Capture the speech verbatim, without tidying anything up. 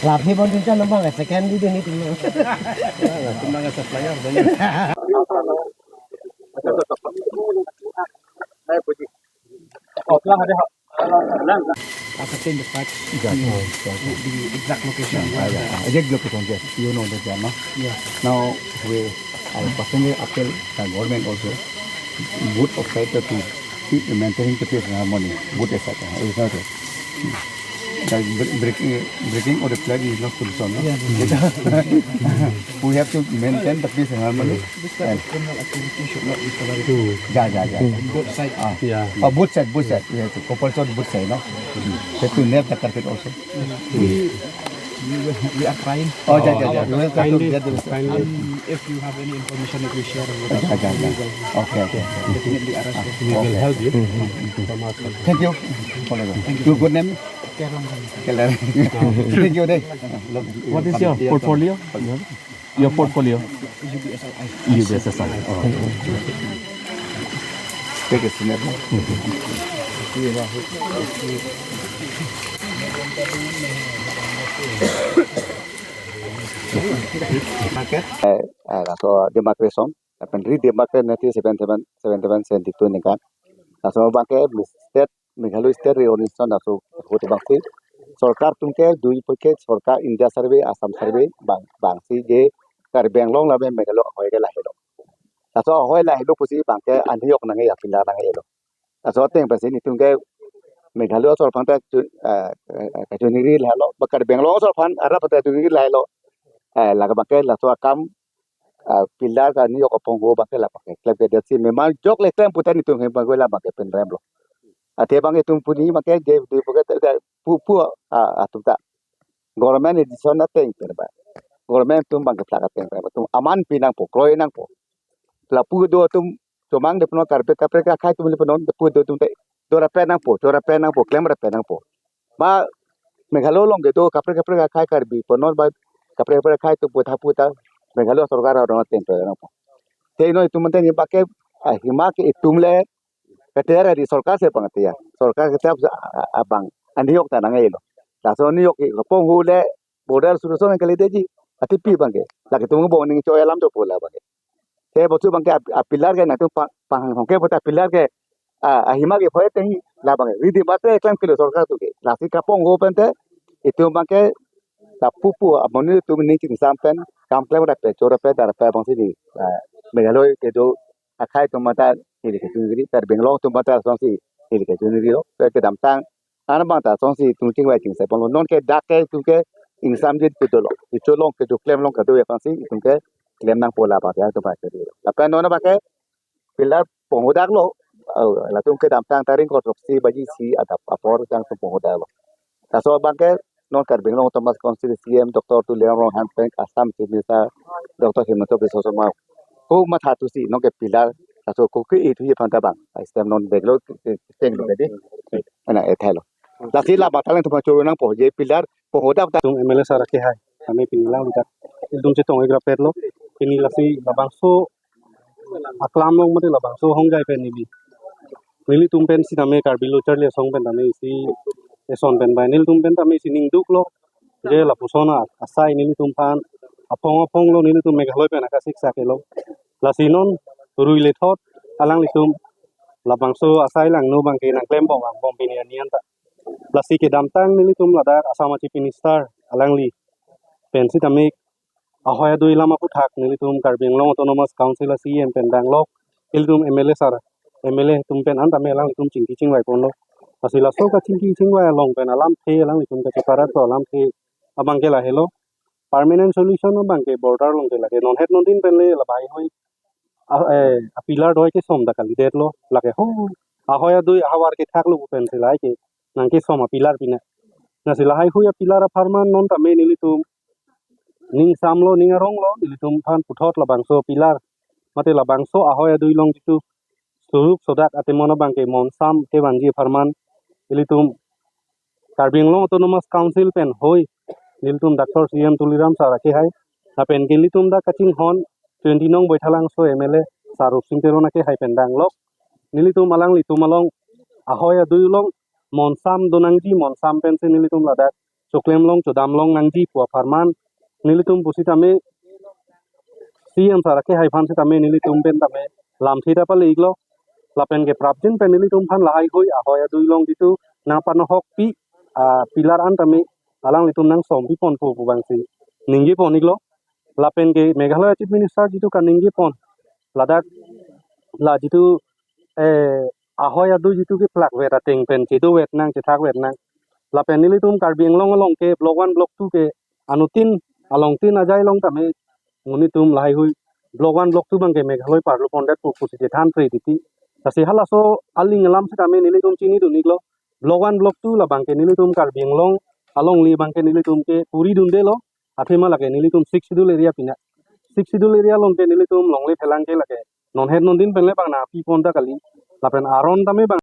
Laphi bon tin chan nang bang, second di deni tin. Tumang supplier dong. Ascertain the facts, the exact location. Yeah, yeah. Exact location, yes. You know the, no? Yeah. Now, we, I personally appeal the government also, both of side to keep maintaining the peace and harmony, both side. It's not a, the bre-, breaking, breaking of the flag is not solution, no? Yeah, yeah. We have to maintain the peace and harmony. This type of criminal activity should not be tolerated. Yeah, yeah, yeah. Both sides. Ah. Yeah. Oh, both side, both side. We have to compulsory both side, no? Have to nab the culprit also. We, we, we are trying. Oh, yeah, yeah, yeah. We will try to get the kindly. And if you have any information that you share with us, yeah, yeah, yeah, we will, okay, okay, definitely arrest you. We will help you. Thank you. Thank you. Your good name? Kerlang. Kerlang. Thank you, deh. What is your portfolio? Your portfolio? U B S S I. U B S S I. Oh. Take a snap. Market? Eh, eh, laso demarcation, lapen redemarcation nineteen seventy-seven, seventy-seven, seventy-two ningkan. Laso abangke state Meghalaya State Reorganization laso ahut abangsi sorkar atum ke dui paket, sorkar India Survey, Assam Survey, bang, bangsi je Karbi Anglong lapen Meghalaya ahoi ke lahelo. Laso ahoi lahelo pusi abangke anhiyok nangji, apillar nangjilo. Laso ateng pensi netum ke Meghalaya asor aphan ta chu-, eh, eh, eh, kachoningri lahelo, ba Karbi Anglong asor aphan arap ta choningri lahelo. Eh, lake abangke laso akam, ah, pillar kanghini apongho abangke labangke klem ke detsi memang jok le klem puta netum hem abangke labangke pen remlo. Athe abang itum puni abangke je di abangke te, te, pu, pu, ah, atum ta. Government decision ateng pen ba. Government atum abangke plak ateng pen ba. Atum aman pi nangpo, kroi nangpo. Lapu do atum chomang de punon, Karbi kaprek akhei atum le punon, lapu do atum te. Dora pen nangpo, dora pen nangpo, klem ra pen nangpo. Ba Meghalaya along kedo kaprek kaprek akhei Karbi punon ba kaprek kaprek akhei atum puta puta Meghalaya sorkar arong ateng pen nangpo. Te non itum mante ni abangke, ah, ahima ke itum le keter di sorkar si pangtia. Sorkar keter a-, a-, abang anhiyok ta nangjilo. Laso anhiyok ke apongho le border solution kali detji. Athe pi abangke. Lake atum bong ning choi alam dopo labangke. Te bosu abangke ap-, apillar ke netum pa-, panghong ke puta apillar ke, ah, ahima ke phoi ateng labangke. Redemarcation klem kelo sorkar atum ke. Lasi kapongho pen te itum abangke lapu pu amonit atum ning chingsam pen kam klem ra pen, chora pen, dara pen abangsi di, ah, Meghalaya kedo akhei atum mate neli kachoningri, Karbi Anglong atum mate asonsi neli kachoningri lo, kedamtang an abang ta asonsi itum chingvai chingse ponlo, non ke dak ke itum ke ingsamjin kedolo, kecholong kedo klemlong kedo aphansi itum ke klem nangpo labang ya atum abangke. Lapen non abangke pillar ponghodaklo, oh, latum kedamtang tarik ingkoi throksi baji isi adap apor jang atum ponghodaklo. Laso abangke non Karbi Anglong Autonomous Council C E M Doctor Tuliram Ronghang pen Assam Chief Minister Doctor Himanta Biswa Sarma ko matha thusi non ke pillar laso ko ke-e thuji aphan ta abang. Ai stem non deglo, tenglo ke di. Ana ethailo. Lasi labang ta alanglitum choro nangpo je pillar ponghodak ta. Tum M L A sir ke hai. Kami pini lang lidak. Ilitum chetong igra petlo. Pini lasi labangso aklam along mate labangso ahongjai pen neli, nelitum pen sitame Karbi Lo Charli Asong pen tame isi eson pen bai nelitum pen tame isi ning duklo. Je lapuson a-, asai nelitum aphan aphong aphonglo, nelitum Meghalaya pen akasik sak helo. Lasi non rui lethot alanglitum labangso asai langno abangke nangklem bom angbong pini anian ta. Lasi kedamtang nelitum ladak Assam a Chief Minister alangli pen sitame ahoi adui alam aphuthak nelitum Karbi Anglong Autonomous Council a C E M pen danglok, ilitum M L A sir, M L A atum pen an tame alanglitum chingki chingvai ponlo. Lasi laso kachingki chingvai along pen alamthe, alanglitum kacheparat alamthe abangke lahelo. Permanent solution abangke border along ke lake, non het non din pen le labang heihui a, eh, apillar doi kesom ta kalidetlo, lake ho ahoi adui ahavar kethaklo pu pensi lahai ke nangkesom apillar pine. Lasi lahai hui apillar apharman non tame nelitum ning samlo, ning aronglo, nelitum aphan puthot labangso pillar mate labangso ahoi adui along jitu suruk sodak atemon abangke monsam kevanji apharman ilitum Karbi Anglong Autonomous Council pen hoi nelitum Doctor C E M Tuliram sir ke hai, lapen ke nelitum dak kachinghon twenty nong Baithalangso M L A Sar Rupsing Teron akehai pen danglok. Nelitum alanglitum along ahoi adui along monsam do nangji, monsam pensi nelitum ladak choklem long chodam long nangji pu apharman nelitum pusitame C M sir akehai aphan sitame nelitum pen tame lamthe ta pale-iklo. Lapen ke prapjin pen nelitum aphan lahaihui ahoi adui along jitu nangpanohokpi, ah, pillar an tame alanglitum nangsompipon pu pu abangsi ningjepon-iklo. Lapen ke Meghalaya Chief Minister jitu kaningjepon ladak la jitu, eh, ahoi adui jitu keplak vet ateng pen kedo vet nang, chethak vet nang. Lapen nelitum Karbi Anglong along ke Block one, Block two ke anuttin alongtin ajai along tame nelitum lahaihui Block one, Block two abangke Meghalaya parlopondetpo pusi chethan pre titi. Lasi halaso aling alam sitame nelitum chinidun-iklo. Block one, Block two labangke nelitum Karbi Anglong alongle abangke nelitum ke puridundelo. Athema lake nelitum Sixth Schedule area pina. Sixth Schedule area along ke nelitum longle phelang ke lake non het non din pen le bang nangpipon ta kali. Lapen aron tame bang